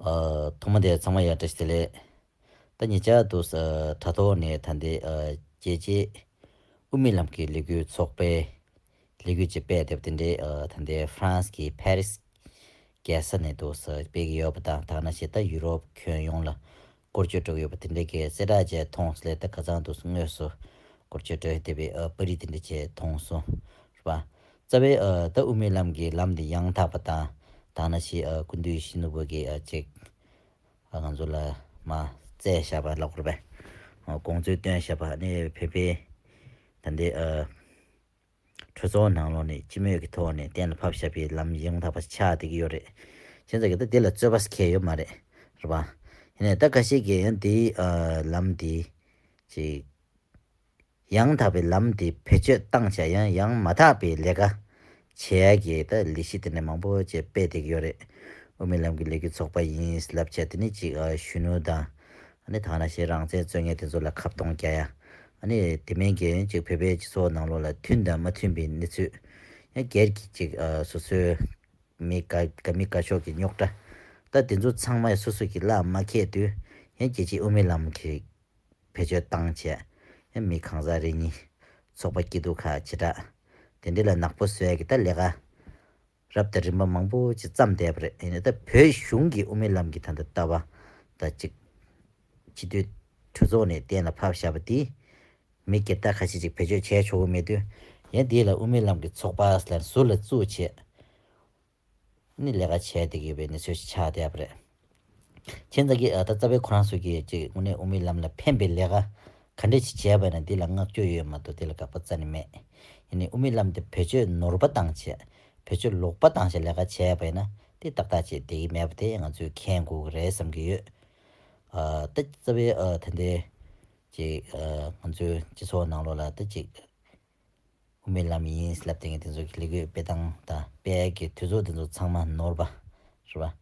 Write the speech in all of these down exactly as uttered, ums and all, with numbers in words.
ཨ། ཐོག་མ་དེ་ཚང་མ་ཡང་བཀྲ་ཤིས་བདེ་ལེགས། ད་ཉེ་ཆར་དུ་ཨ་དྲ་ཐོག་ནས་ད་ལྟའི་ཨ་རྒྱལ་སྤྱིའི་དབུ་མའི་ལམ་གྱི་ལས་འགུལ་ཚོགས་པའི་ལས་འགུལ་ཅིག་སྤེལ་བསྡད་པ་དེ་འདྲའི་ཨ་ད་ལྟའི་ཧྥ་རན་སི་གི་ཕ་རི་སི་རྒྱལ་ས་ནས་དུ་ཨ་སྤེལ་གྱི་ཡོད་པ་དང་། དེ་ནང་བཞིན་ད་ཡུ་རོབ་ཁྱོན་ཡོངས་ལ་སྐོར་སྐྱོད་འགྲོ་གི་ཡོད་པ་དེ་འདྲའི་གི་གསལ་བསྒྲགས་བྱས་མཐོང་སོང་ལས། ད་ཁ་སང་དུ་དངོས་སུ་སྐོར་སྐྱོད་འགྲོ་བསྡད་པའི་ཨ་པར་རིས་དེ་འདྲ་བྱས་མཐོང་སོང་རེད་པ། རྩ་བའི་ཨ་ད་དབུ་མའི་ལམ་གྱི་ལམ་འདི་ཡང་དག་པ་དང་། དེ་ནང་བཞིན་ཨ་སྐུ་མདུན་ཡིད་བཞིན་ནོར་བུ་གིས་ཨ་ཅིག་ཨ་ང་ཚོ་ལ་མར་བསྩལ་བཞག་པ་ལབ་དགོས་རེད་པས། ཨ་དགོངས་ཚུལ་བཏོན་བཞག་པ་ནི་བོད་པའི་ད་ལྟའི་ཨ་གྲོས་ཚོགས་ནང་ལོགས་ནས་སྤྱི་མོས་ཀྱི་ཐོག་ནས་གཏན་ལ་ཕབ་བཞག་པའི་ལམ་ཡང་དག་པ་ཆགས་བསྡད་ཀྱི་ཡོད་རེད། བྱས་ཙང་གི་ད་དེ་ལ་རྩོད་པ་ཟེར་མཁན་ཡོད་མ་རེད། རེད་པ། ཡིན་ནའི་ད་ཁ་ཤས་ཀྱིས་ཡང་དེའི་ཨ་ལམ་འདི་ཅིག་ཡང་དག་པའི་ལམ་དེ་བེད་སྤྱོད་བཏང་བྱས། ཡང་ཡང་མ་དག་པའི་ལས་ཀ་བྱེད་ཡ་གི་ད་ལས་གཞི་དེ་འདྲ་མང་པོ་ཅིག་སྤེལ་བསྡད་ཀྱི་ཡོད་རེད། དབུ་མའི་ལམ་གྱི་ལས་འགུལ་ཚོགས་པ་ཡིན་ལབ་བྱས། དེ་ནས་ཅིག་ཨ་གཞོན་ནུ་དང་། ཨ་ནི་དེ་ནང་བཞིན་རང་བཙན་རྩོད་མཁན་དེ་ཚོ་ལ་ཁ་གཏོང་རྒྱག་ཡ། ཨ་ནི་དེ་མིན་གྱི་ཅིག་བོད་པའི་སྤྱི་ཚོགས་ནང་ལོགས་ལ་མཐུན་དང་མ་མཐུན་པའི་གནས་ཚུལ། ཡང་སྒེར་གྱི་ཅིག་ཨ་སོ་སོའི་མི་དགའ་དགའ་མི་དགའ་ཕྱོགས་ཀྱི་རྙོག་དྲ། ད་དེ་ཚོ་ཚང་མ་སོ་སོ་གི་ལ་མ་ཁེལ་དུས། ཡང་རྒྱལ་སྤྱིའི་དབུ་མའི་ལམ་གྱི་བེད་སྤྱོད་བཏང་བྱས། ཡང་མི་གང་ཟག་རེ་གཉིས། ཚོགས་པ་སྐྱིད་སྡུག་ཁག་བྱེ་བྲག་དེ་འདྲ་ལ་ནག་པོ་བཟོ་ཡ་གི་ད་ལས་ཀ་རབ་དང་རིམ་པ་མང་པོ་ཅིག་བརྩམས་བསྡད་པ་རེད། ཡིན་ནའི་ད་བོད་གཞུང་གིས་དབུ་མའི་ལམ་གྱི་ད་ལྟ་ལྟ་བ་ད་ཅིག་སྤྱི་འཐུས་གྲོས་ཚོགས་ནས་གཏན་ལ་ཕབ་བཞག་པ་དེ་མི་སྒེར་དག་ཁ་ཤས་ཅིག་བེད་སྤྱོད་བྱས་ཆོག་གི་མེད་དུས། ཡང་དེ་ལ་དབུ་མའི་ལམ་གྱི་ཚོགས་པ་ལ་ཟུར་ལ་བཙུགས་བྱས། ནི་ལས་ཀ་བྱས་བསྡད་ཀྱི་ཡོད་པའི་གནས་ཚུལ་ཞིག་ཆགས་བསྡད་པ་རེད། བྱས་ཙང་གི་ཨ་ད་རྩ་བའི་ཁོ་རང་ཚོ་གིས་ཅིག་དངོས་གནས་དབུ་མའི་ལམ་ལ་ཕན་པའི་ལས་ཀ་ག་འདྲ་ཞིག་བྱས་པ་ཡིན་ན་དེ་ལ་བསྔགས་བརྗོད་ཡོད་མ་གཏོགས་དེ་ལ་དགག་པ་རྩ་ནས་མེད། ཡིན་ནའི་དབུ་མའི་ལམ་དེ་བེད་སྤྱོད་ནོར་བ་བཏང་བྱས། བེད་སྤྱོད་ལོག་པ་བཏང་བྱས་ལས་ཀ་བྱས་པ་ཡིན་ན་དེ་ཏག་ཏག་ཅིག་བསྡད་ཀྱི་མེད་པ་དེ་ང་ཚོས་མཁྱེན་དགོས་ཀྱི་རེད་བསམ་གྱི་ཡོད། ཨ་ད་རྩ་བའི་ཨ་ད་ལྟའི་ཅིག་ཨ་ང་ཚོའི་སྤྱི་ཚོགས་ནང་ལོགས་ལ་ད་ཅིག་དབུ་མའི་ལམ་ཡིན་ལབ་བསྡད་མཁན་དེ་ཚོ་གི་ལས་འགུལ་སྤེལ་སྟངས་དང་སྤེལ་གྱི་དུས་ཚོད་དེ་ཚོ་ཚང་མ་ནོར་བ་རེད་པ།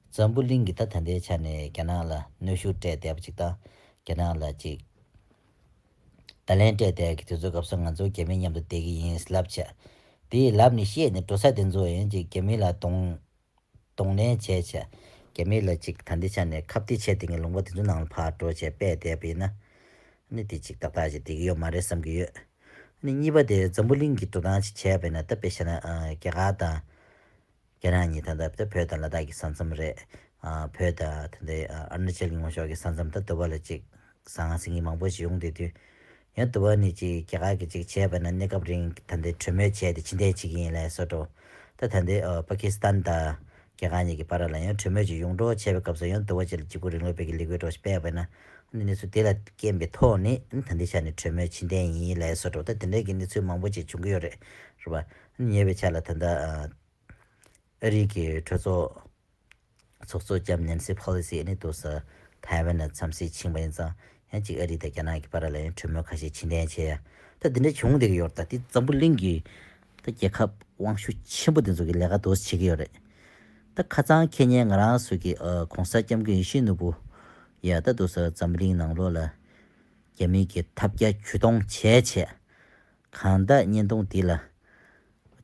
འཛམ་བུ་གླིང་གི་ད་ད་ལྟའི་ཆ་ནས་རྒྱ་ནག་ལ་གནོན་ཤུགས་སྤྲད་བསྡད་པ་ཅིག་དང་། རྒྱ་ནག་ལ་ཅིག་བརྡ་ལན་སྤྲད་བསྡད་ཀྱི་དུས་ཚོད་སྐབས་སུ་ང་ཚོ་རྒྱ་མི་མཉམ་དུ་བསྡད་ཀྱི་ཡིན་ལབ་བྱས། དེ་ལབ་ནས་བཤད་ནས་འགྲོ་ས་དེ་ཚོ་ཡང་ཅིག་རྒྱ་མི་ལ་གདོང་གདོང་ལེན་བྱས་བྱས། རྒྱ་མི་ལ་ཅིག་ད་ལྟའི་ཆ་ནས་ཁ་གཏད་བྱས་བསྡད་མཁན་ལུང་པ་དེ་ཚོའི་ནང་ལ་ཕར་འགྲོ་བྱས་སྤེལ་བསྡད་པ་ཡིན་ན། ཨ་ནི་དེ་ཅིག་ཏག་ཏག་ཅིག་བསྡད་ཀྱི་ཡོད་མ་རེད་བསམ་གྱི་ཡོད། ཨ་ནི་གཉིས་པ་དེ་འཛམ་བུ་གླིང་གི་འགྲོ་སྟངས་ཅིག་བྱས་པ་ཡིན་ན། ད་དཔེ་བཞག་ན་ཨ་རྒྱ་གར་དང་རྒྱ་ནག་གཉིས་ད་ལྟ་ད་བོད་དང་ལ་དྭགས་ཀྱི་ས་མཚམས་རེད། ཨ་བོད་དང་ད་ལྟའི་ཨ་ཨ་རུ་ན་ཅལ་གྱི་ངོས་ཕྱོགས་ཀྱི་ས་མཚམས། ད་འདི་པ་ལ་ཅིག་ཟང་ཟིང་གི་མང་པོ་ཞིག་ཡོང་བསྡད་དུས། ཡང་འདི་པ་ནས་ཅིག་རྒྱ་གར་གྱིས་ཅིག་བྱས་པ་ན་གནས་སྐབས་རིང་ད་ལྟའི་གྲོས་མོལ་བྱས་ཏེ་ཕྱིར་འཐེན་བྱེད་ཀྱི་ཡིན་ལབ་བཟོ་འདྲ། ད་ད་ལྟའི་ཨ་པ་ཀི་སི་ཐན་དང་རྒྱ་གར་གཉིས་ཀྱི་བར་ལ་ཡང་གྲོས་མོལ་ཅིག་ཡོང་འགྲོ་བྱས་པའི་སྐབས་སུ། ཡང་འདི་པ་ཅིག་ལ་འཇིགས་སྐུལ་རིང་ལུགས་པའི་གི་ལས་འགུལ་འདྲ་སྤེལ་བ་ན། ཨ་ནི་གནས་ཚུལ་དེ་ལ་རྐྱེན་པའི་ཐོག་ནས་ཨ་ནི་ད་ལྟའི་ཆ་ནས་གྲོས་མོལ་ཕྱིར་འཐེན་ཡིན་ལབ་བཟོ་འདྲ། ད་དེ་འདྲའི་གི་གནས་ཚུལ་མང་པོ་ཅིག་བྱུང་གི་ཡོད་རེད། རེད་པ། ཨ་ནི་ཉེ་བའི་ཆར་ལ་ད་ལྟ་ཨ་ཨ་རི་གི་གྲོས་ཚོགས་ཚོགས་གཙོ་ལྕམ་ནན་སི་ཕེ་ལོ་སི་ཨ་ནི་དུ་ས་ཐའེ་ཝན་ལ་འཚམས་གཟིགས་ཕྱིན་པ་ཡིན་ཙང་། ཡང་ཅིག་ཨ་རི་དང་རྒྱ་ནག་གི་བར་ལ་ཡང་གྲོས་མོལ་ཁ་ཤས་ཕྱིར་འཐེན་བྱས་ཡ། ད་དེ་འདྲ་བྱུང་བསྡད་ཀྱི་ཡོད་རེད། ད་དེ་འཛམ་བུ་གླིང་གི་ད་རྒྱལ་ཁབ་དབང་ཤུགས་ཆེན་པོ་དེ་ཚོ་གི་ལས་ཀ་དུ་བྱེད་ཀྱི་ཡོད་རེད། ད་ཁ་སང་ཁེ་ཉན་ང་རང་ཚོ་གི་ཨ་༸གོང་ས་༸སྐྱབས་མགོན་ཡིད་བཞིན་ནོར་བུ་ཡ་ད་དུ་ས་འཛམ་བུ་གླིང་ནང་ལོགས་ལ་རྒྱ་མི་གི་ཐབས་བརྒྱ་ཇུས་སྟོང་བྱས་བྱས། གང་ལྟར་བརྙན་ཐུང་འདི་ལ་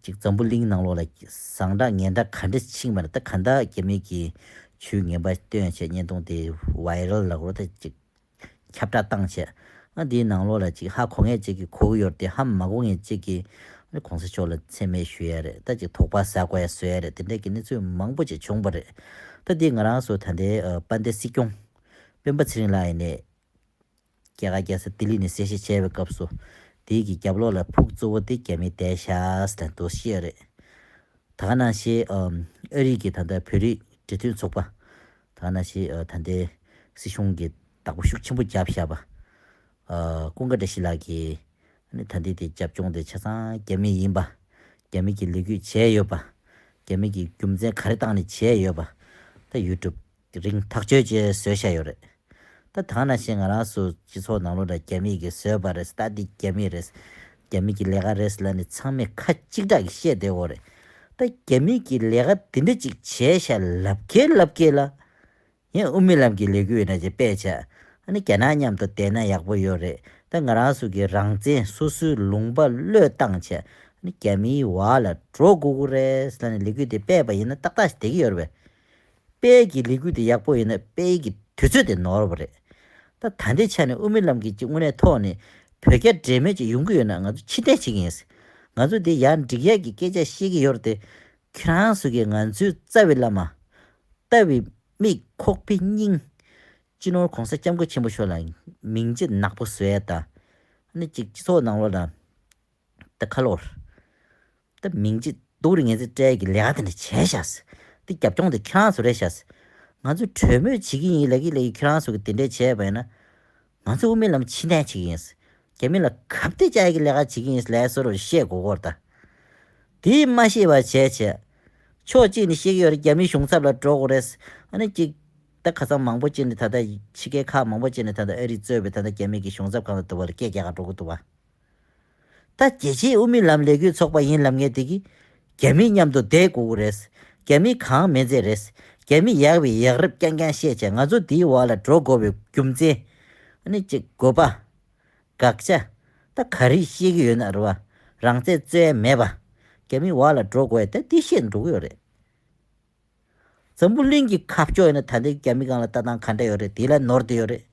ཅིག་འཛམ་བུ་གླིང་ནང་ལོགས་ལ་ཟིང་འཁྲུག་ངན་འཁྲུག་ག་འདྲ་ཕྱིན་པ་ན། ད་གང་ལྟར་རྒྱ་མི་གིས་ཇུས་ངན་པ་བཏོན་བྱས་བརྙན་ཐུང་དེ་ཝའི་རལ་ལབ་དགོས་རེད། ད་ཅིག་ཁྱབ་བསྒྲགས་བཏང་བྱས། ཨ་འདིའི་ནང་ལོགས་ལ་ཅིག་ཧ་གོ་མཁན་ཅིག་གིས་གོ་གི་ཡོད་རེད་དེ། ཧ་མ་གོ་མཁན་ཅིག་གིས་ཨ་ནི་གོང་ས་མཆོག་ལ་མཚན་སྨད་ཞུ་ཡ་རེད། ད་ཅིག་དོགས་པ་ཟ་དགོས་ཡ་བཟོ་ཡ་རེད། དེ་འདྲའི་གི་གནས་ཚུལ་མང་པོ་ཅིག་བྱུང་བ་རེད། ད་འདི་ང་རང་ཚོ་ད་ལྟའི་ཨ་དཔལ་ལྡན་སྲིད་སྐྱོང་སྤེན་པ་ཚེ་རིང་ལགས་ཡིན་ནའི། རྒྱ་གར་རྒྱལ་ས་ལྡི་ལི་ནས་གསལ་བཤད་བྱས་པའི་སྐབས་སུ། དེའི་གི་རྒྱབ་ལོགས་ལ་ཕུགས་གཙོ་བོ་དེ་རྒྱ་མི་བསྡད་ཤག་ཟེར་དུ་བཤད་རེད། ད་ག་ནང་བཞིན་ཨམ་ཨ་རི་གི་ད་ལྟ་བོད་རིགས་འབྲེལ་མཐུད་ཚོགས་པ། ད་ག་ནང་བཞིན་ཨ་ད་ལྟའི་སྲིད་གཞུང་གི་བདག་པོ་ཤུགས་ཆེན་པོ་བརྒྱབ་བཞག་པ། ཨ་ཀུན་དགའ་བཀྲ་ཤིས་ལགས་ཀྱིས་ཨ་ནི་ད་ལྟའི་དེ་རྒྱབ་ལྗོངས་དེ་ཆ་ཚང་རྒྱ་མི་ཡིན་པ། རྒྱ་མི་གིས་ལས་འགུལ་བྱས་ཡོད་པ། རྒྱ་མི་གིས་རྒྱུ་མཚན་ག་རེ་བཏང་ནས་བྱས་ཡོད་པ། ད་ཡུ་ཊུབ་རིང་ཐག་ཆོད་ཅིག་བཟོས་བཞག་ཡོད་རེད། ད་ད་ག་ནང་བཞིན་ང་རང་ཚོ་སྤྱི་ཚོགས་ནང་ལོགས་ལ་རྒྱ་མི་གིས་བཟོས་པ་རེད། ད་འདི་རྒྱ་མི་རེད། རྒྱ་མི་གི་ལས་ཀ་རེད་ལབ་ནས་ཚང་མས་ཁ་གཅིག་གྲགས་ཀྱིས་བཤད་བསྡད་ཡོད་རེད། ད་རྒྱ་མི་གི་ལས་ཀ་འདི་འདྲ་ཅིག་བྱས་ཤག་ལབ་མཁན་ལབ་མཁན་ལ། ཡང་དབུ་མའི་ལམ་གྱི་ལས་འགུལ་ཡིན་ན་ཅིག་སྤེལ་བྱས། ཨ་ནི་རྒྱ་ནག་མཉམ་དུ་བསྡད་ན་ཡག་པོ་ཡོད་རེད། ད་ང་རང་ཚོ་གི་རང་བཙན་སོ་སོའི་ལུང་པ་བློས་བཏང་བྱས། ཨ་ནི་རྒྱ་མིའི་འོག་ལ་འགྲོ་དགོས་ཀྱི་རེད་ཟེར་ནས་ལས་འགུལ་དེ་སྤེལ་བ་ཡིན་ན་ཏག་ཏག་ཞིག་བསྡད་ཀྱི་ཡོད་རེད་པས། དཔལ་གྱི་ལས་འགུལ་དེ་ཡག་པོ་ཡིན་ན་དཔལ་གྱི་དུས་ཚོད་དེ་ནོར་བ་རེད། ད་ད་ལྟའི་ཆ་ནས་དབུ་མའི་ལམ་གྱི་དངོས་གནས་ཐོག་ནས་བོད་རྒྱ་འབྲེལ་མོལ་ཅིག་ཡོང་གི་ཡོད་ན་ང་ཚོ་ཕྱིར་འཐེན་བྱེད་ཀྱི་ཡིན། ང་ཚོ་དེ་ཡར་འགྲིག་ཡག་གི་སྐད་ཆ་བཤད་ཀྱི་ཡོད་རེད་དེ། ཁྱེད་རང་ཚོ་གིས་ང་ཚོའི་རྩ་བའི་བླ་མ། ལྟ་བའི་མིག་ཁོག་པའི་སྙིང་། སྤྱི་ནོར་༸གོང་ས་༸སྐྱབས་མགོན་ཆེན་པོ་མཆོག་ལ་མིང་རྗེས་ནག་པོ་བཟོ་ཡ་དང་། ཨ་ནི་གཅིག་སྤྱི་ཚོགས་ནང་ལོགས་ལ། ད་ཁ་ལོར། ད་མིང་རྗེས་སྡུག་རུ་ངན་ཚིག་སྤྲད་ཀྱི་ལས་ཀ་དེ་འདྲ་བྱས་ཤག་དེ་རྒྱབ་ལྗོངས་དེ་ཁྱེད་རང་ཚོ་རེད་ཤག་ང་ཚོ་གྲོས་མོལ་བྱེད་ཀྱི་ཡིན་ལབ་ཀྱི་ལབ་ཀྱི་ཁྱེད་རང་ཚོ་གིས་དེ་འདྲ་བྱས་པ་ཡིན་ན། ང་ཚོ་དབུ་མའི་ལམ་ཕྱིར་འཐེན་བྱེད་ཀྱི་ཡིན། རྒྱ་མི་ལ་གབ་གཏད་བཅག་ཡ་གི་ལས་ཀ་བྱེད་ཀྱི་ཡིན་ལབ་བཟོ་འདྲ་བཤད་དགོས་ཀྱི་ཡོད་རེད་ད། དེ་མ་ཤེས་པ་བྱས་བྱས། ཕྱོགས་གཅིག་ནས་བཤད་ཀྱི་ཡོད་རེད། རྒྱ་མིའི་གཞུང་ཚབ་ལ་འགྲོ་དགོས་རེད། ཨ་ནི་གཅིག་ད་ཁ་སང་མང་པོ་ཅིག་ནས་ད་ལྟ་ཕྱི་རྒྱལ་ཁག་མང་པོ་ཅིག་ནས་ད་ལྟ་ཨ་རི་གཙོས་པའི་ད་ལྟ་རྒྱ་མི་གི་གཞུང་ཚབ་ཁང་ལ་འདུག་པ་ལ་སྐད་རྒྱག་ག་འགྲོ་གི་འདུག་བ། ད་རྒྱལ་སྤྱིའི་དབུ་མའི་ལམ་ལས་འགུལ་ཚོགས་པ་ཡིན་ལབ་མཁན་དེ་གིས་རྒྱ་མི་མཉམ་དུ་བསྡད་དགོས་ཀྱི་རེད། རྒྱ་མི་གང་མེད་ཚད་རེད། རྒྱ་མི་ཡག་པའི་ཡག་རབས་རྐྱང་རྐྱང་བཤད་བྱས་ང་ཚོ་དེའི་འོག་ལ་འགྲོ་དགོས་པའི་རྒྱུ་མཚན། ཨ་ནི་གཅིག་དགོས་པ། དགག་བྱ། ད་ག་རེ་བཤད་ཀྱི་ཡོད་ན་རེད་བ། རང་བཙན་རྩོད་ཡ་མེད་པ། རྒྱ་མིའི་འོག་ལ་འགྲོ་དགོས་ཡ་ད་འདི་བཤད་འགྲོ་གི་ཡོད་རེད། འཛམ་བུ་གླིང་གི་ཁ་ཕྱོགས་ཡིན་ན་ད་ལྟའི་རྒྱ་མི་སྒང་ལ་ལྟ་སྟངས་ག་འདྲ་ཡོད་རེད། དེ་ལ་ནོར་བསྡད་ཡོད་རེད།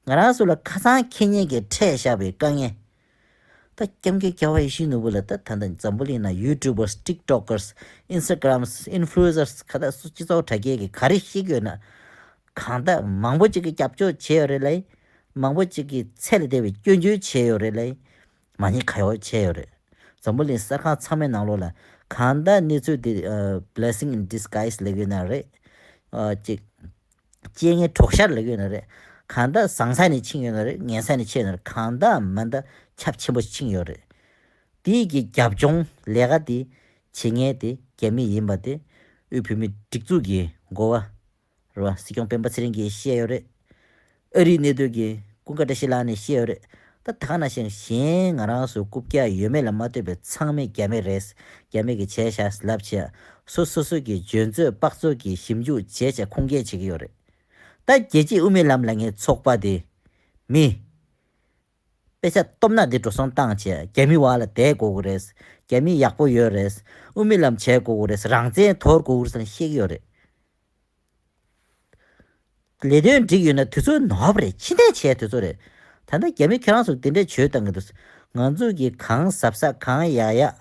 ང་རང་ཚོ་ལ་ཁ་སང་ཁེ་ཉེན་གྱིས་འཕྲད་བཞག་པའི་དཀའ་ངལ། ད་སྐྱབས་མགོན་རྒྱལ་བ་ཡིད་བཞིན་ནོར་བུ་ལ་ད་ད་ལྟ་འཛམ་བུ་གླིང་ན་YouTubers, TikTokers, Instagrams, influencers ཁ་ད་སུ་སྤྱི་ཚོགས་དྲ་རྒྱའི་གི་ག་རེ་བཤད་ཀྱི་ཡོད་ན། གང་ལྟར་མང་པོ་ཅིག་གིས་རྒྱབ་སྐྱོར་བྱས་ཡོད་རེད་ལ། མང་པོ་ཅིག་གིས་ཚད་ལས་འདས་པའི་སྐྱོན་བརྗོད་བྱས་ཡོད་རེད་ལ། མ་ཉེས་ཁ་གཡོག་བྱས་ཡོད་རེད། འཛམ་བུ་གླིང་གསར་ཁང་ཚང་མའི་ནང་ལོགས་ལ་གང་ལྟར་གནས་ཚུལ་འདི་ཨ། blessing in disguise ལབ་ཀྱི་ཡོད་ན་རེད། ཨ། ཅིག་རྐྱེན་ངན་གྲོགས་ཤར་ལབ་ཀྱི་ཡོད་ན་རེད། གང་ལྟར་བཟང་ས་ནས་ཕྱིན་ཡོད་ན་རེད། ངན་ས་ནས་ཕྱིན་ཡོད་ན་རེད། གང་ལྟར་མ་ལྟར་ཁྱབ་ཆེན་པོ་ཕྱིན་ཡོད་རེད། དེའི་གི་རྒྱབ་ལྗོངས་ལས་ཀ་དེ་བྱེད་མཁན་དེ་རྒྱ་མི་ཡིན་པ་དེ་དབུས་བོད་མིའི་སྒྲིག་འཛུགས་ཀྱི་འགོ་བ། རེད་བ། སྲིད་སྐྱོང་སྤེན་པ་ཚེ་རིང་གིས་བཤད་ཡོད་རེད། ཨ་རིའི་གནས་སྡོད་ཀྱི་ཀུན་དགའ་བཀྲ་ཤིས་ལགས་ནས་བཤད་ཡོད་རེད། ད་ད་ག་ནང་བཞིན་གཞན་ང་རང་ཚོ་རྐུབ་བཀྱག་ཡོད་མེད་ལ་མ་ལྟོས་པའི་ཚང་མས་རྒྱ་མི་རེད། རྒྱ་མི་གིས་བྱས་ཤག་ལབ་བྱས། སོ་སོ་སོ་གི་འཇོན་ཚོད་དཔག་ཚོད་ཀྱིས་ཞིབ་འཇུག་བྱས་བྱས་ཁུངས་སྐྱེལ་བྱེད་ཀྱི་ཡོད་རེད། ད་རྒྱལ་སྤྱིའི་དབུ་མའི་ལམ་ལབ་མཁན་ཚོགས་པ་དེ་མི། དཔེ་ཆ་སྟོབས་ན་དེ་འགྲོ་སོང་བཏང་བྱས་རྒྱ་མི་འོག་ལ་བསྡད་དགོས་ཀྱི་རེད། རྒྱ་མི་ཡག་པོ་ཡོད་རེད། དབུ་མའི་ལམ་བྱས་དགོས་ཀྱི་རེད། རང་བཙན་དོར་དགོས་ཀྱི་རེད་ཟེར་ནས་བཤད་ཀྱི་ཡོད་རེད། ལས་དོན་འགྲིག་ཡོད་ན་དུས་ཚོད་ནོར་བ་རེད། ཕྱིར་འཐེན་བྱས་དུས་ཚོད་རེད། ད་ལྟ་རྒྱ་མི་ཁྱེད་རང་ཚོ་དེ་འདྲའི་བྱོས་བཏང་གི་འདུག་ང་ཚོ་གིས་གང་གཟབ་གཟབ་གང་ཡག་ཡག་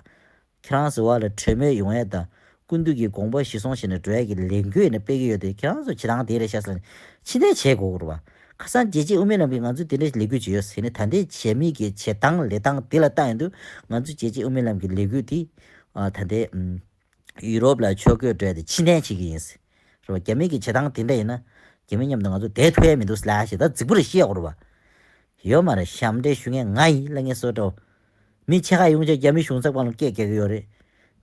ཁྱེད་རང་ཚོ་བར་ལ་གྲོས་མོལ་ཡོང་ཡས་དང་སྐུ་མདུན་གྱི་དགོངས་པ་གཞིར་བཟུང་བྱས་ནས་འགྲོ་ཡས་ཀྱི་ལས་འགུལ་ཡིན་ན་སྤེལ་གྱི་ཡོད་དེ། ཁྱེད་རང་ཚོ་བྱེད་སྟངས་དེ་རེད་ཤག་ཟེར་ནས་ཕྱིར་འཐེན་བྱེད་དགོས་ཀྱི་རེད་བ། ཁ་སང་རྒྱལ་སྤྱིའི་དབུ་མའི་ལམ་གྱིས་ང་ཚོ་དེ་འདྲའི་ལས་འགུལ་བྱས་ཡོད་ཟེར་ནས། ད་ལྟའི་རྒྱ་མི་གི་བྱེད་སྟངས་ལས་སྟངས་དེ་ལ་བལྟ་ཡོང་དུས་ང་ཚོ་རྒྱལ་སྤྱིའི་དབུ་མའི་ལམ་གྱི་ལས་འགུལ་དེ་ཨ། ད་ལྟའི་ཨམ། ཡུ་རོབ་ལ་ཕྱོགས་བསྐྱོད་འགྲོ་ཡ་དེ་ཕྱིར་འཐེན་བྱེད་ཀྱི་ཡིན། རེད་བ། རྒྱ་མི་གི་བྱེད་སྟངས་དེ་འདྲ་ཡིན་ན་རྒྱ་མི་མཉམ་དུ་ང་ཚོ་བསྡད་ཐུབ་ཡ་མི་འདུག་ལབ་ཞེ་དྲག་རྫིག་པོ་རེ་བཤད་དགོས་རེད་བ། ཡོད་མ་རེད། ཞབས་འདྲེན་ཞུ་མཁན་ང་ཡིན་ལབ་མཁན་བཟོ་འདྲ། མི་ཕྱེད་ཀ་ཡོང་བྱས་རྒྱ་མི་གཞུང་ཚབ་སྒང་ལ་སྐད་རྒྱག་གི་ཡོད་རེད།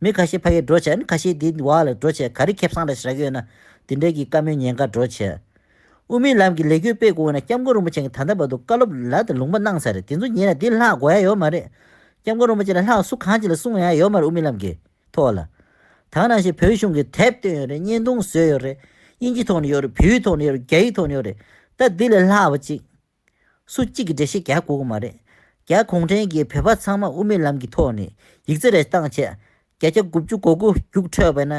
མི་ཁ་ཤས་ཕ་གིར་འགྲོ་བྱས། ཨ་ནི་ཁ་ཤས་འདི་བར་ལ་འགྲོ་བྱས། ག་རེ་ཁེ་བཟང་འདྲ་ཞིག་རག་གི་ཡོད་ན་དེ་འདྲའི་གི་བཀའ་མོལ་ཉན་ག་འགྲོ་བྱས། དབུ་མའི་ལམ་གྱི་ལས་འགུལ་སྤེལ་དགོས་ན་སྐྱབས་མགོན་རིན་པོ་ཆེ་གིས་ད་ལྟ་བར་དུ་བཀའ་སློབ་ལ་དང་ལུང་པ་གནང་ཚར་རེད། དེ་ཚོ་ཉན་ན་དེ་ལྷག་དགོས་ཡ་ཡོད་མ་རེད། སྐྱབས་མགོན་རིན་པོ་ཆེ་ལ་ལྷག་སུ་གང་ཅིག་ལ་གསུང་ཡ་ཡོད་མ་རེད། དབུ་མའི་ལམ་གྱི་ཐོག་ལ། ད་ག་ནང་བཞིན་བོད་གཞུང་གིས་དེབ་བཏོན་ཡོད་རེད། བརྙན་ཐུང་བཟོས་ཡོད་རེད། དབྱིན་ཇིའི་ཐོག་ནས་ཡོད་རེད། བོད་ཡིག་ཐོག་ནས་ཡོད་རེད། རྒྱ་ཡིག་ཐོག་ནས་ཡོད་རེད། ད་འདི་ལས་ལྷག་པ་ཅིག་སུ་གཅིག་གིས་འགྲེལ་བཤད་རྒྱག་དགོས་ཀྱི་མ་རེད། རྒྱ་གུང་ཁྲན་གྱིས་བོད་པ་ཚང་མ་དབུ་མའི་ལམ་གྱི་ཐོག་ནས་ཡིག་ཚད་རེ་བཏང་བྱས། བརྒྱ་ཆ་དགུ་བཅུ་གོ་དགུ་རྒྱུགས་འཕྲོད་པ་ན་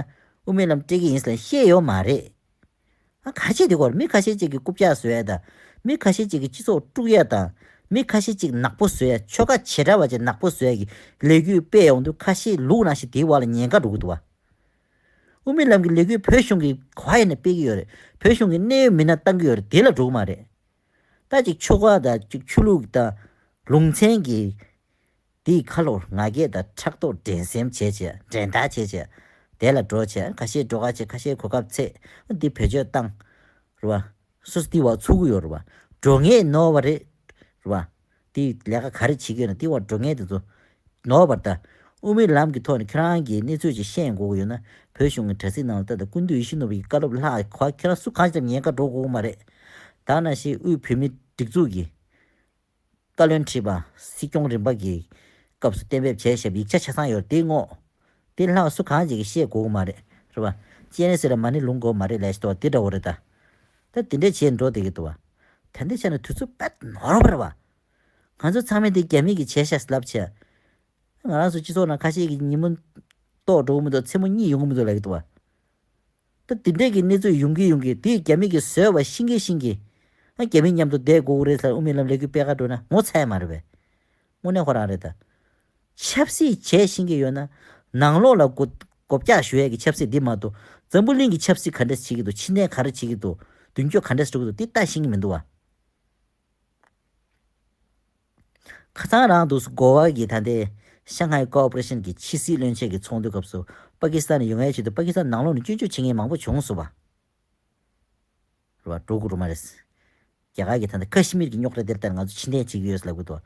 དབུ་མའི་ལམ་སྤྲད་ཀྱི་ཡིན་ཟེར་བཤད་ཡོད་མ་རེད། ཨ། ཁ་ཤས་དེ་སྐོར་མི་ཁ་ཤས་ཅིག་གིས་རྐུབ་བཀྱག་བཟོ་ཡ་དང་། མི་ཁ་ཤས་ཅིག་གིས་སྤྱི་ཚོགས་དཀྲུག་ཡ་དང་། མི་ཁ་ཤས་ཅིག་ནག་པོ་བཟོ་ཡ། ཆོལ་ཁ་བྱེ་བྲག་པ་ཅིག་ནག་པོ་བཟོ་ཡ་གི་ལས་འགུལ་སྤེལ་ཡོང་དུས་ཁ་ཤས་ལུག་ནང་བཞིན་དེའི་འོག་ལ་ཉན་ག་འགྲོ་གི་འདུག་བ། དབུ་མའི་ལམ་གྱི་ལས་འགུལ་བོད་གཞུང་གིས་ག་པར་ཡིན་ན་སྤེལ་གྱི་ཡོད་རེད། བོད་གཞུང་གིས་གནད་ཡོད་མི་སྣ་བཏང་གི་ཡོད་རེད། དེ་ལ་འགྲོ་གི་མ་རེད། ད་ཅིག་ཆོལ་ཁ་དང་ཅིག་ཆོས་ལུགས་དང་ལུང་ཚན་གྱི་དེའི་ཁ་ལོ་ང་རྒྱལ་དང་ཕྲག་དོག་འགྲན་སེམས་བྱས་བྱས། འགྲན་ཟླ་བྱས་བྱས། དེ་ལ་འགྲོ་བྱས། ཁ་ཤས་འགྲོ་ཁ་ཆེ། ཁ་ཤས་གོ་སྐབས་ཚད་འདི་བེད་སྤྱོད་བཏང་། རེད་བ། སོ་སོ་དེའི་འོག་ཚུད་ཀྱི་ཡོད་རེད་བ། འགྲོ་ངེས་ནོར་བ་རེད། རེད་བ། དེའི་ལས་ཀ་ག་རེ་བྱེད་ཀྱི་ཡོད་ན་དེའི་འོག་འགྲོ་ངེས་དེ་ཚོ་ནོར་བ་རེད་ད། དབུ་མའི་ལམ་གྱི་ཐོག་ནས་ཁྱེད་རང་གིས་གནས་ཚུལ་ཅིག་ཤེས་དགོས་ཀྱི་ཡོད་ན་བོད་གཞུང་གི་དྲ་ཚིགས་ནང་ལ་ལྟ་དང་། སྐུ་མདུན་ཡིད་བཞིན་ནོར་བུ་གི་བཀའ་སློབ་ལྷག་གོ་ཁྱེད་རང་སུ་གང་ཅིག་ལ་ཉན་ག་འགྲོ་དགོས་ཀྱི་མ་རེད། ད་ནང་བཞིན་དབུས་བོད་མིའི་སྒྲིག་འཛུགས་ཀྱི་བཀའ་བློན་ཁྲི་པ་སྲིད་སྐྱོང་རིམ་པ་གི་སྐབས་སུ་གཏན་འབེབས་བྱས་བཞག་པའི་ཡིག་ཆ་ཆ་ཚང་ཡོད་རེད། དེ་བསྔོག་དེ་ལྷག་སུ་གང་ཅིག་གིས་ཤེས་དགོས་ཀྱི་མ་རེད། རེད་བ། སྤྱན་རས་གཟིགས་ལ་མ་ཎི་ལུང་དགོས་མ་རེད་ལབ་ཞིག་འདུག་བ། དེ་འདྲ་བོ་རེད་ད། ད་དེ་འདྲས་བྱས་འགྲོ་བསྡད་ཀྱི་འདུག་བ། ད་ལྟའི་ཆ་ནས་དུས་ཚོད་དཔེ་ནོར་བ་རེད་བ། ང་ཚོ་ཚང་མས་དེ་རྒྱ་མི་གིས་བྱས་ཤག་ལབ་བྱས། ང་རང་ཚོ་སྤྱི་ཚོགས་ནང་ཁ་ཤས་ཀྱིས་ཉིན་མོ་ལྟོགས་འགྲོ་གི་མི་འདུག་མཚན་མོ་གཉིད་ཡོང་གི་མི་འདུག་ལབ་ཀྱི་འདུག་བ། ད་ ད་དེ་འདྲས་ཀྱི་གནས་ཚུལ་ཡོང་གི་ཡོང་གི་དེ་རྒྱ་མི་གིས་བཟོས་པ་ཤེས་ཀྱི་ཤེས་ཀྱི། ཨ་རྒྱ་མི་མཉམ་དུ་བསྡད་དགོས་ཀྱི་རེད་ཟེར་དབུ་མའི་ལམ་ལས་འགུལ་སྤེལ་ག་འགྲོ་ན་ངོ་ཚ་ཡ་མ་རེད་པས། དངོས་གནས་ཁོ་རང་རེད་ད། ཆབ་སྲིད་བྱས་ཤེས་ཀྱི་ཡོད་ན། ནང་ལོགས་ལ་སྒོ་སྒོ་བརྒྱག་ཞུ་ཡས་ཀྱི་ཆབ་སྲིད་འདི་མ་གཏོགས། འཛམ་བུ་གླིང་གི་ཆབ་སྲིད་ག་འདྲས་བྱེད་ཀྱི་འདུག་ཕྱི་ནས་ག་རེ་བྱེད་ཀྱི་འདུག་མདུན་སྐྱོད་ག་འདྲས་འགྲོ་གི་འདུག་འདི་ལྟ་ཤེས་ཀྱི་མི་འདུག་བ། ཁ་སང་རང་འདུག་སེ་གོ་བ་གི་ད་ལྟའི་ཤང་ཧའི་ཀོ་ཨོ་པ་རེ་ཤན་གྱི་ཕྱི་སྲིད་བློན་ཆེན་གྱི་ཚོགས་འདུའི་སྐབས་སུ་པ་ཀི་སི་ཐན་ནས་ཡོང་ཡས་ཆེད་དུ་པ་ཀི་སི་ཐན་ནང་ལོགས་ནས་སྐྱོན་བརྗོད་བྱེད་མཁན་མང་པོ་བྱུང་སོང་བ། རེད་བ། འགྲོ་དགོས་རེད་མ་རེད། རྒྱ་གར་གྱི་ད་ལྟ་ཀ་ཤི་མིར་གྱི་རྙོག་དྲ་དེར་ལྟར་ང་ཚོ་ཕྱིར་འཐེན་བྱེད་ཀྱི་ཡོད་ལབ་གི་འདུག་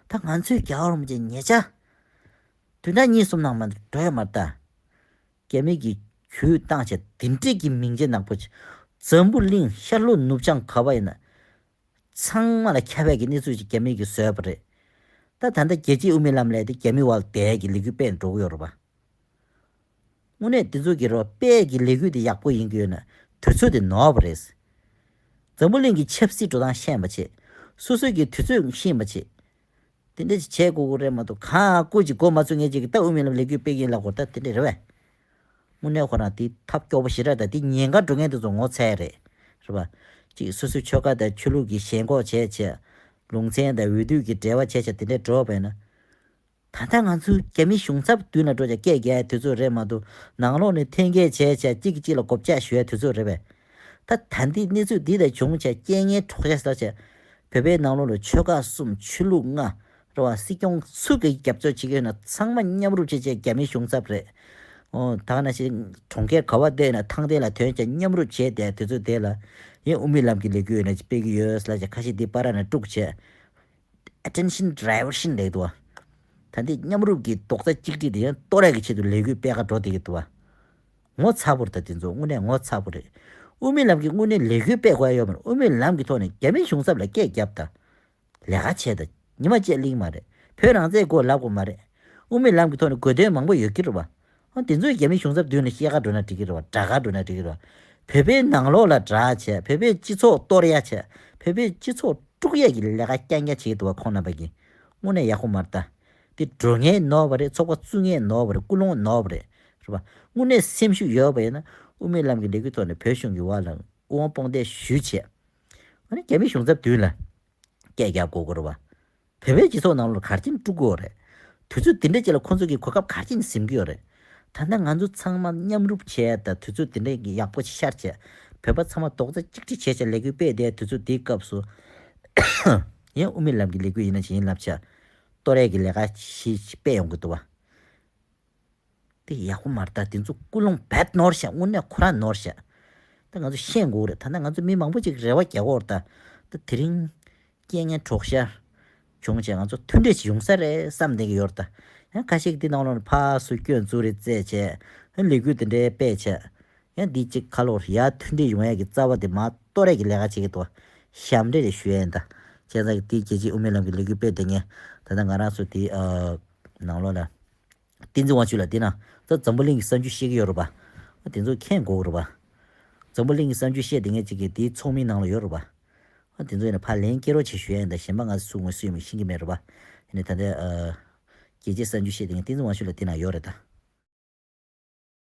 ད་ང་ཚོས་རྒྱ་གར་རིན་པོ་ཆེ་ཉེ་ཆར་བདུན་ཕྲག་གཉིས་གསུམ་ནང་མ་འགྲོ་ཡོད་མ་རེད་ད། རྒྱ་མི་གི་གྱོད་བཏང་བྱས་དེ་འདྲས་ཀྱི་མིང་ཆེ་ནག་པོ་ཆེ། འཛམ་བུ་གླིང་ཤར་ལྷོ་ནུབ་བྱང་ག་བ་ཡིན་ན། ཚང་མ་ལ་ཁྱབ་པའི་གི་གནས་ཚུལ་ཅིག་རྒྱ་མི་གིས་བཟོས་པ་རེད། ད་ད་ལྟ་རྒྱལ་སྤྱིའི་དབུ་མའི་ལམ་ལས་དེ་རྒྱ་མི་བར་དེ་གི་ལས་འགུལ་སྤེལ་འགྲོ་གི་ཡོད་རེད་པ། དངོས་གནས་དེ་ཚོ་གི་རོ་སྤེལ་གི་ལས་འགུལ་དེ་ཡག་པོ་ཡིན་གི་ཡོད་ན་དུས་ཚོད་དེ་ནོར་བ་རེད། འཛམ་བུ་གླིང་གི་ཆབ་སྲིད་འགྲོ་སྟངས་ཤེས་པ་བྱེད། སོ་སོ་གི་དུས་ཚོད་ཤེས་པ་བྱེད། དེ་འདྲ་ཅིག་བྱེད་དགོས་ཀྱི་རེད་མ་གཏོགས་གང་སྐུ་ཅིག་མགོ་མ་ཚོས་མཁན་ཅིག་གིས་ད་དབུ་མའི་ལམ་ལས་འགུལ་སྤེལ་གི་ཡིན་ལབ་དགོས་ད་དེ་འདྲ་རེད་བས། དངོས་གནས་ཁོ་རང་དེ་ཐབས་སྐྱོ་པོ་ཞེ་དྲག་དང་དེ་ཉེན་ཁ་འགྲོ་མཁན་དེ་ཚོ་ངོ་ཚ་ཡ་རེད། རེད་པ། ཅིག་སོ་སོའི་ཆོལ་ཁ་དང་ཆོས་ལུགས་ཀྱི་ཞེན་ཁོག་བྱས་བྱས། ལུང་ཚན་དང་འོས་བསྡུ་གི་འབྲེལ་བ་བྱས་བྱས་དེ་འདྲ་འགྲོ་བ་ཡིན་ན། ད་ལྟ་ང་ཚོའི་རྒྱ་མི་གཞུང་ཚབ་མདུན་ལ་འགྲོ་བྱས་སྐད་རྒྱག་ཡ་དུས་ཚོད་རེད་མ་གཏོགས་ནང་ལོགས་ནས་འཐེན་འཁྱེར་བྱས་བྱས་གཅིག་གིས་གཅིག་ལ་སྒོ་བརྒྱག་ཞུ་ཡ་དུས་ཚོད་རེད་པས། ད་ད་འདི་གནས་ཚུལ་འདི་དང་བྱུང་བྱས་རྐྱེན་ངན་གྲོགས་ཤ་ཟ་བྱས། བོད་པའི་ནང་ལོགས་ལ་ཆོལ་ཁ་གསུམ་ཆོས་ལུགས་ལྔ། རེད་བ། སྲིད་སྐྱོང་སུ་གིས་རྒྱབ་སྐྱོར་བྱེད་ཀྱི་ཡོད་ན་ཚང་མ་མཉམ་རུབ་བྱེད་བྱས་རྒྱ་མིའི་གཞུང་ཚབ་རེད། ཨོ་ད་ག་ནང་བཞིན་གྲོང་ཁྱེར་ག་བ་བསྡད་ན་ཐང་སྟེང་ལ་ཐོན་བྱས་མཉམ་རུབ་བྱས་བསྡད་དུས་ཚོད་དེ་ལ་ཡིན་དབུ་མའི་ལམ་གྱི་ལས་འགུལ་ཡོད་ན་ཅིག་སྤེལ་གྱི་ཡོད་ལབ་བྱས་ཁ་ཤས་འདི་པར་ནས་དཀྲུགས་བྱས། Attention diversion ལབ་འདུག་བ། ད་འདི་མཉམ་རུབ་ཀྱི་རྡོག་རྩ་གཅིག་སྒྲིལ་དེ་ཡང་གཏོར་ཡག་གི་ཆེད་དུ་ལས་འགུལ་སྤེལ་ག་འགྲོ་བསྡད་ཀྱི་འདུག་བ། ངོ་ཚ་པོ་རེད་ད་དེ་ཚོ་དངོས་གནས་ངོ་ཚ་པོ་རེད། དབུ་མའི་ལམ་གྱི་དངོས་གནས་ལས་འགུལ་སྤེལ་དགོས་ཡ་ཡོད་མ་རེད། དབུ་མའི་ལམ་གྱི་ཐོག་ནས་རྒྱ་མིའི་གཞུང་ཚབ་ལ་སྐད་རྒྱབ་ད། ལས་ཀ་བྱས་ད། ཉི་མ་གཅིག་གླེང་མ་རེད། བོད་རང་བཙན་དགོས་ལབ་དགོས་མ་རེད། དབུ་མའི་ལམ་གྱི་ཐོག་ནས་དགོས་དོན་མང་པོ་ཡོད་ཀྱི་རེད་བ། ཨ་དེ་ཚོས་རྒྱ་མིའི་གཞུང་ཚབ་མདུན་ལ་བཤད་ག་འགྲོ་ན་འགྲིག་གི་རེད་བ། དྲག་ག་འགྲོ་ན་འགྲིག་གི་རེད་བ། བོད་པའི་ནང་ལོགས་ལ་དྲག་བྱས། བོད་པའི་སྤྱི་ཚོགས་གཏོར་ཡ་བྱས། བོད་པའི་སྤྱི་ཚོགས་དཀྲུག་ཡ་གི་ལས་ཀ་རྐྱང་རྐྱང་བྱེད་ཀྱི་འདུག་བ་ཁོང་རྣམ་པ་གིས། དངོས་གནས་ཡག་པོ་མ་རེད་ད། དེ་འགྲོ་མཁན་ནོར་བ་རེད། ཚོགས་པ་བཙུགས་མཁན་ནོར་བ་རེད། ཀུན་སློང་ནོར་བ་རེད། རེད་བ། དངོས་གནས་སེམས་ཤུགས་ཡོད་པ་ཡིན་ན་དབུ་མའི་ལམ་གྱི་ལས་འགུལ་ཐོག་ནས་བོད་གཞུང་གི་བར་ལ་དབུ་འོང་དཔུང་འདེགས་ཞུས་བྱས། ཨ་ནི་རྒྱ་མིའི་གཞུང་ཚབ་མདུན་ལ་སྐད་རྒྱབ་དགོས་ཀྱི་རེད་བ། བོད་པའི་སྤྱི་ཚོགས་ནང་ལོགས་ག་རེ་བྱས་ནས་དཀྲུག་དགོས་རེད། དུས་ཚོད་འདི་འདྲ་ཅིག་ལ་ཁོང་ཚོ་གིས་གོ་སྐབས་ག་རེ་བྱས་ནས་ཟིན་གྱི་ཡོད་རེད། ད་ལྟ་ང་ཚོ་ཚང་མ་མཉམ་རུབ་བྱས་དང་དུས་ཚོད་འདི་འདྲ་གི་ཡག་པོ་ཞིག་ཤར་བྱས། བོད་པ་ཚང་མ་རྡོག་རྩ་གཅིག་སྒྲིལ་བྱས་བྱས་ལས་འགུལ་སྤེལ་བསྡད་དུས་ཚོད་འདིའི་སྐབས་སུ། ཡང་དབུ་མའི་ལམ་གྱི་ལས་འགུལ་ཡིན་ན་ཅི་ཡིན་ལབ་བྱས། གཏོར་ཡས་ཀྱི་ལས་ཀ་ཞིག་སྤེལ་ཡོང་གི་འདུག་བ། དེ་ཡག་པོ་མ་རེད་ད། དེ་ཚོ་ཀུན་སློང་རྦད་ནོར་ཤག་དངོས་གནས་ཁོ་རང་ནོར་ཤག་ད་ང་ཚོ་ཤེས་དགོས་རེད། ད་ལྟ་ང་ཚོ་མི་མང་པོ་ཅིག་རེ་བ་རྒྱག་གི་ཡོད་རེད་ད། ད་དེ་རིང་རྐྱེན་ངན་གྲོགས་ཤ་བྱུང་བྱས་ང་ཚོ་མཐུན་སྒྲིལ་ཞིག་ཡོང་ས་རེད་བསམ་བསྡད་ཀྱི་ཡོད་རེད་ད། ཡང་ཁ་ཤས་ཀྱིས་དེ་ནང་ལོགས་ནས་ཕར་ཚུར་སྐྱོན་བཙུགས་རེས་བྱས་བྱས། ཡང་ལས་འགུལ་དེ་འདྲའི་སྤེལ་བྱས། ཡང་འདི་གཅིག་ཁ་ལོར་ཡར་མཐུན་སྒྲིལ་ཡོང་ཡས་ཀྱི་རྩ་བ་དེ་མར་གཏོར་ཡས་ཀྱི་ལས་ཀ་བྱེད་ཀྱི་འདུག་ཞབས་འདྲེན་རེ་ཞུ་ཡས་ཡིན་ད། བྱས་ཙང་དེ་རྒྱལ་སྤྱིའི་དབུ་མའི་ལམ་གྱི་ལས་འགུལ་སྤེལ་བསྡད་མཁན་ད་ལྟ་ང་རང་ཚོ་དེ་ཨ་ནང་ལོགས་ལ། བསྟན་འཛིན་དབང་ཕྱུག་ལགས་དེ་ན་ད་འཛམ་བུ་གླིང་གི་གསར་འགྱུར་བཤད་ཀྱི་ཡོད་རེད་པ། དེ་ཚོ་མཁྱེན་དགོས་རེད་པ། འཛམ་བུ་གླིང་གི་གསར་འགྱུར་བཤད་བསྡད་མཁན་ཅིག་གིས་དེའི་ཚོགས་མིའི་ནང་ལ་ཡོད་རེད་པ། དེ་ཚོ་ཡིན་ན་ཕར་ལན་སྐྱེལ་རོགས་བྱེད་ཞུ་ཡ་ཡིན་ད། གཞན་པ་ང་ཚོ་སུ་ངོས་སུ་ཡོད་མེད་ཤེས་ཀྱི་མེད་རེད་པ། ཡིན་ནའི་ད་ལྟའི་ཨ། རྒྱལ་སྤྱིའི་གསར་འགྱུར་བཤད་བསྡད་མཁན་བསྟན་འཛིན་དབང་ཕྱུག་ལགས་དེ་ན་ཡོད་རེད་ད།